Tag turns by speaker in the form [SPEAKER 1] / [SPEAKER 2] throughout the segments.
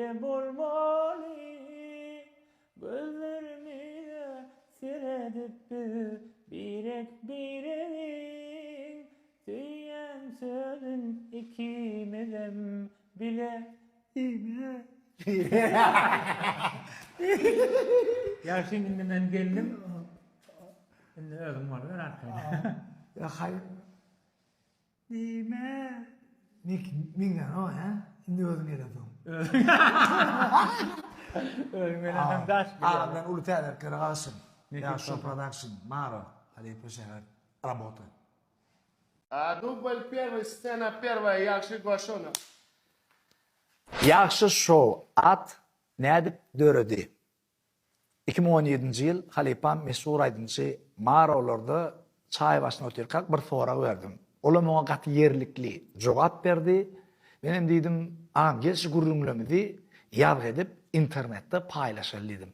[SPEAKER 1] Şeýle bolmaly Gözlerimize seredip biz birek biregiň Söýýän sözün ikimizem bile Diýme. Ýagşy indi men geldim. Indi özüň boluber arkaýyn.
[SPEAKER 2] Ýa haý. Diýme. Mek meňden o hä? Indi özüň gelensoň.
[SPEAKER 1] Özüň gelensoň daş bilýär.
[SPEAKER 2] Agam men uly täzeliklere garaşyn. Ýagşy production Maro halypa şägirt rabota.
[SPEAKER 3] Dubl perwyý scena perwaýa Ýagşy Goşunow.
[SPEAKER 2] Ýagşy şou at nädip döredi? 2017-nji ýyl halypam meşhur aýdymçy Marolarda çaý başynda otyrkak bir sorag berdim. Olam oňa gaty ýerlikli jogap berdi. Menem diýdim, agam gel şu gürrüňlerimizi ýazgy edip internetde paýlaşaly diýdim.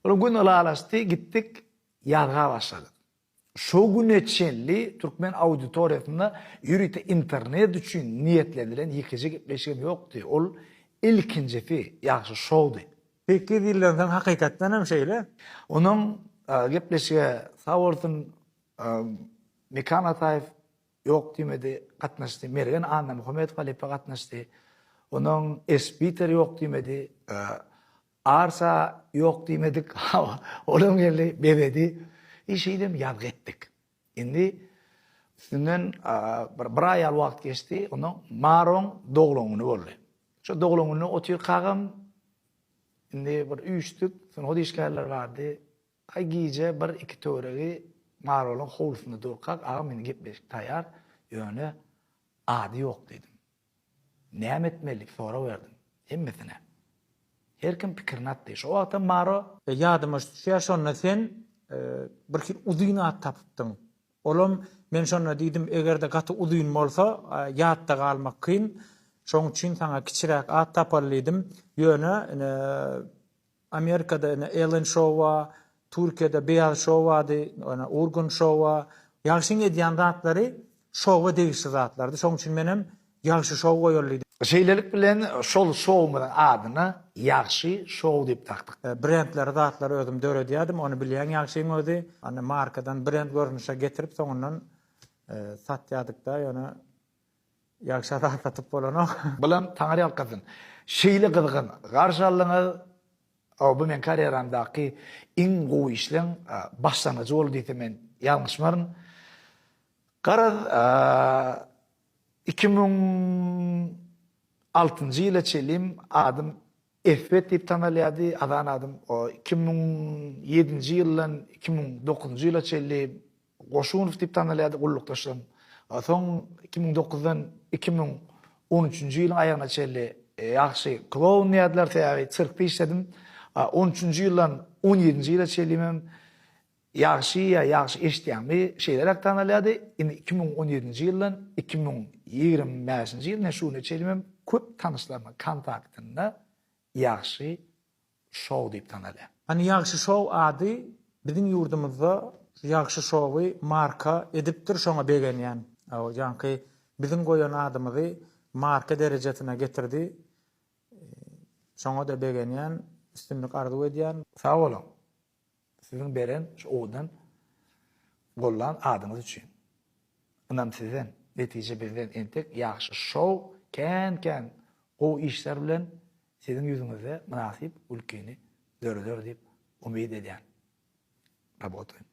[SPEAKER 2] Olam göni ylalaşdy, gitdik ýazga başladyk. Şo güne çenli türkmen auditoriýasynda ýörite internet üçin niýetlenilen ýekeje gepleşigem ýokdy. Ol ilkinjisi Ýagşy şowdy.
[SPEAKER 1] Sekiz ýyldan soň hakykatdan hem şeýle.
[SPEAKER 2] Onuň gepleşige sag bolsun Mekan Ataýew ýok diýmedi, gatnaşdy. Mergen Annamuhammedow halypa gatnaşdy. Onuň Esbiter ýok diýmedi. Arsa ýok diýmedik, hawa, olam geldi, bezedi. I şeýdem ýazgy etdik. Indi üstünden bir bir aý ýaly wagt geçdi, ondan Maroň doglan güni boldy. Şo doglan gününe otyrkagam indi bir üýşdük, sungat işgärleri bardy. Aý gije bir iki töweregi Marolyň howlusynda durkak, agam indi gepleşik taýýar, ýöne ady ýok diýdim. Näme etmeli diýip sorag berdim. Hemmesine. Her kim pikirini atdy. Şo wagtam Maro.
[SPEAKER 1] Ýadyma düşýär, şonda sen birhili uzyn at tapypdyň. Olam, men şonda diýdim, eger-de gaty uzyn bolsa, ýatda galmak kyn. Şoň üçin saňa kiçiräk at tapaly diýdim. Ýöne, ine, Amerikada ine Ellen şou bar, Türkiýede Beýaz şou bardy, ine Urgun şou bar. Ýagşyň edýän zatlary şowa degişli zatlardy. Şoň üçin menem Ýagşy şou goýaly diýdim.
[SPEAKER 2] Şeýlelik bilen şol şowumyzyň adyna Ýagşy şou diýip dakdyk.
[SPEAKER 1] Brendleri zatlary özüm döredýärdim, ony bilýän Ýagşyň özi. Ony markadan brend görnüşe getirip soňundan satýardyk-da, ýöne Ýagşa zat satyp bolanok.
[SPEAKER 2] Bulam Taňry ýalkasyn. Şeýle gyzgyn garşy aldyňyz. Bu meň karýeramdaky iň gowy işleň başlangyjy boldy diýsem men ýalňyşmaryn. Garaz 2006-njy ýyla çenlim adym Esbet diýip tanalýardy, azan adym. 2007-nji ýyldan 2009-njy ýyla çenli Goşunow diýip tanalýardy gullukdaşlarym. Soň 2009-dan 2013-nji ýylyň aýagyna çenli ýagşy kloun diýerdiler, sebäbi sirkde işledim. 13-nji ýyldan 17-nji ýyla çenlimem ýagşy ýa ýagşy eşidýäňmi şeýleräk tanalýardy. Indi 2017-nji ýyldan 2025-nji ýyl, ine şu güne çenlimem köp tanyşlarymyň kontaktynda ýagşy şou diýip tanalýar.
[SPEAKER 1] Hany Ýagşy şou ady biziň ýurdumyzda şu Ýagşy şowy marka edipdir şoňa begenýän. Ýaňky biziň goýan adymyzy marka derejesine getirdi. Şoňa-da begenýän, üstünlik arzuw edýän.
[SPEAKER 2] Sag boluň. Siziň beren şu owadan gollan adyňyz üçin. Ynam sizden, netije bizden entek ýagşy şou kän kän gowy işler bilen siziň ýüzüňizde mynasyp gülkini döreder diýip umyt edýän. Rabotaýym.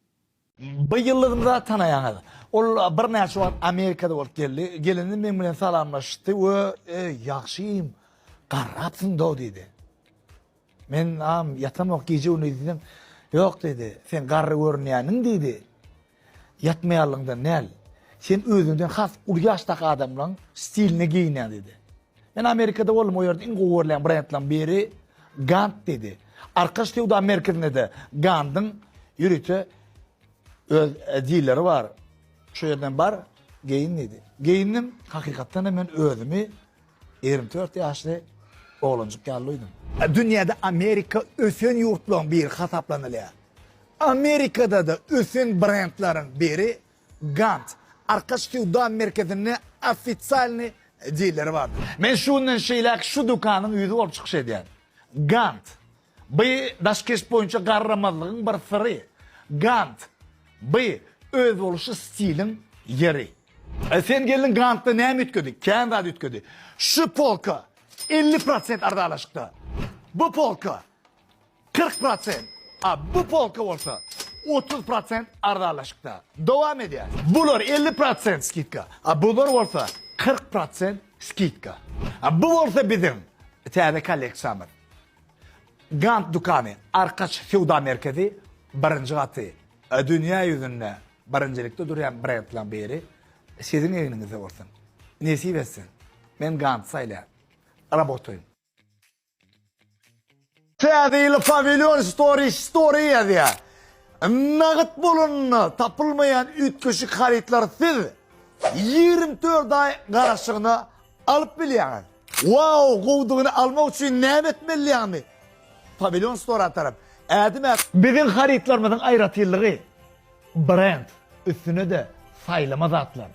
[SPEAKER 2] Bu ýyldyzymyza tanaýaňyz. Ol birnäçe wagt Amerikada bolup geldi. Gelende meň bilen salamlaşdy we Eý, ýagşym, garrapsyň-dow diýdi. Men agam ýatamok gije-gündiz diýsem, Ýok diýdi, sen garry görünýäniň diýdi, ýatmaýanlygyňdan däl. Sen özüňden has uly ýaşdaky adamlaryň stiline geýinýäň diýdi. Men Amerikada boldum, o ýerde iň gowy görülýän brendleriň biri Gant diýdi. Arkaç söwda merkezinde-de Gandyň ýörite öz dileri bar. Şu ýerden bar, geýin diýdi. Geýindim, hakykatdan hem men özümi 24 ýaşly oglanjyk ýaly duýdum. Dünýäde Amerika ösen ýurtlaryň biri hasaplanylýar. Amerikada-da ösen brendleriň biri Gant. Arkaç söwda merkezinde ofisialnyý. Dilleri bardyr. Men şu günden şeýläk şu dükanyň ýüzi bolup çykyş edýän. Gant. By daş keşp boýunça garramazlygyň bir syry. Gant. By özboluşly stiliň ýeri. Sen geldiň Gantda näme üýtgedi? Kän zat üýtgedi. Şu polka 50 prosent arzalaşykda. Bu polka 40 prosent, a bu polka bolsa 30 prosent arzanlaşykda. Dowam edýär. Bular 50 prosent skidka, a bular bolsa 40 prosent skidka. A bu bolsa biziň täze kolleksiýamyz. Gant dükany, Arkaç söwda merkezi, birinji gaty. Dünýä ýüzünde birinjilikde durýan brendlaryň biri. Siziň egniňizde bolsun. Nesip etsin. Men Gant saýlaýan. Rabotaýyn. Täze ýyly Pawilýon Story Story ýazýar. Nagt bolanda tapylmaýan üýtgeşik harytlary siz 24 aý garaşygyna alyp bilýäňiz. Wow, gowudygyny almak üçin näme etmeli ýagny? Pawilýon Store tarap ädim ät. Biziň harytlarymyzyň aýratynlygy brend, üstüne-de saýlama zatlar.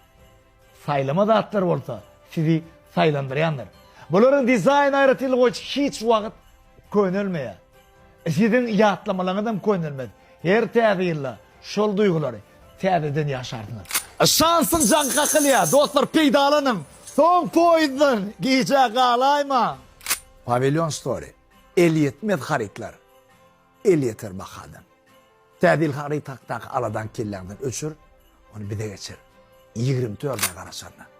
[SPEAKER 2] Saýlama zatlar bolsa sizi saýlandyrýandyr. Bularyň dizaýn aýratynlygy boýunça hiç wagt könelmeýär. Siziň ýatlamalaryňyzam könelmez. Her täze ýylda şol duýgulary täzeden ýaşarsyňyz. Şansyň jaňy kakylýar, dostlar peýdalanyň! Soň poýezdden gijä galaýmaň! Pawilýon Story, elýetmez harytlar, elýeter bahadan. Täze ýyl haryt hakdaky aladaň kelläňden öçür, ony bize geçir. 24 aý garaşaryn.